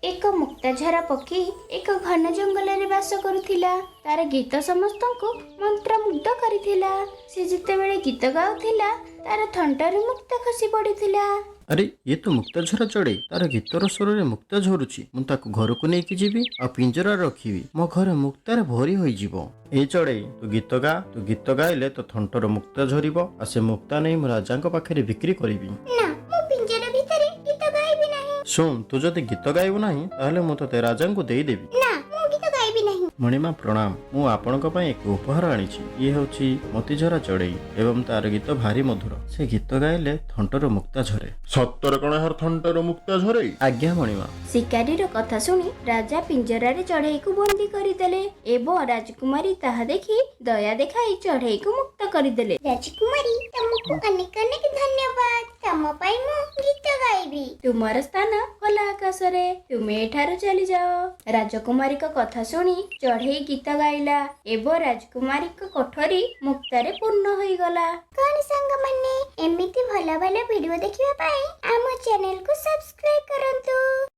ଏକ ମୁକ୍ତାଝରା ପକ୍ଷୀ ଏକ ଘନ ଜଙ୍ଗଲରେ ବାସ କରୁଥିଲା। ତାର ଗୀତ ସମସ୍ତଙ୍କୁ ମନ୍ତ୍ରମୁଗ୍ଧ କରିଥିଲା। ସେ ଯେତେବେଳେ ଗୀତ ଗାଉଥିଲା, ତାର ଥଣ୍ଟରୁ ମୁକ୍ତା ଖସି ପଡୁଥିଲା। ଆରେ, ଇଏ ତ ମୁକ୍ତାଝରା ଚଢ଼େଇ। ତାର ଗୀତର ସ୍ୱରରେ ମୁକ୍ତା ଝରୁଛି। ମୁଁ ତାକୁ ଘରକୁ ନେଇକି ଯିବି ଆଉ ପିଞ୍ଜରାରେ ରଖିବି। ମୋ ଘରେ ମୁକ୍ତାରେ ଭରି ହୋଇଯିବ। ଏ ଚଢ଼େଇ, ତୁ ଗୀତ ଗା। ତୁ ଗୀତ ଗାଇଲେ ତୋ ଥଣ୍ଟର ମୁକ୍ତା ଝରିବ ଆଉ ସେ ମୁକ୍ତା ନେଇ ମୁଁ ରାଜାଙ୍କ ପାଖରେ ବିକ୍ରି କରିବି। ନା, ମୁଁ ପିଞ୍ଜରା ଭିତରେ ଗୀତ ଗାଇବି ନାହିଁ। ଶୁଣ, ତୁ ଯଦି ଗୀତ ଗାଇବୁ ନାହିଁ, ତାହେଲେ ମୁଁ ତୋତେ ରାଜାଙ୍କୁ ଦେଇଦେବି। ନା, ମୁଁ ଗୀତ ଗାଇବି ନାହିଁ। ମଣିମା, ପ୍ରଣାମ। ମୁଁ ଆପଣଙ୍କ ପାଇଁ ଏକ ଉପହାର ଆଣିଛି। ଇଏ ହେଉଛି ମୋତିଝରା ଚଢ଼େଇ ଏବଂ ତାର ଗୀତ ଭାରି ମଧୁର। ସେ ଗୀତ ଗାଇଲେ ଥଣ୍ଟରୁ ମୁକ୍ତା ଝରେ। ସତରେ କଣ ଏହାର ଥଣ୍ଟର ମୁକ୍ତା ଝରେ? ଆଜ୍ଞା ମଣିମା। ଶିକାରୀର କଥା ଶୁଣି ରାଜା ପିଞ୍ଜରାରେ ଚଢ଼େଇକୁ ବନ୍ଦୀ କରିଦେଲେ ଏବଂ ରାଜକୁମାରୀ ତାହା ଦେଖି ଦୟା ଦେଖାଇ ଚଢ଼େଇକୁ ମୁକ୍ତ କରିଦେଲେ। ରାଜକୁମାରୀ, ତମକୁ ଅନେକ ଅନେକ ଧନ୍ୟବାଦ। ତମ ପାଇଁ ମୁଁ ଗୀତ ଗାଇବି। ତୁମର ସ୍ଥାନ ଖୋଲା ଆକାଶରେ, ତୁମେ ଏଠାରୁ ଚାଲିଯାଅ। ରାଜକୁମାରୀଙ୍କ କଥା ଶୁଣି ଚଢ଼େଇ ଗୀତ ଗାଇଲା ଏବଂ ରାଜକୁମାରୀଙ୍କ କୋଠରୀ ମୁକ୍ତାରେ ପୂର୍ଣ୍ଣ ହୋଇଗଲା। କଣ ସାଙ୍ଗମାନେ, ଏମିତି ଭଲ ଭଲ ଭିଡିଓ ଦେଖିବା ପାଇଁ ଆମ ଚ୍ୟାନେଲକୁ ସବସ୍କ୍ରାଇବ କରନ୍ତୁ।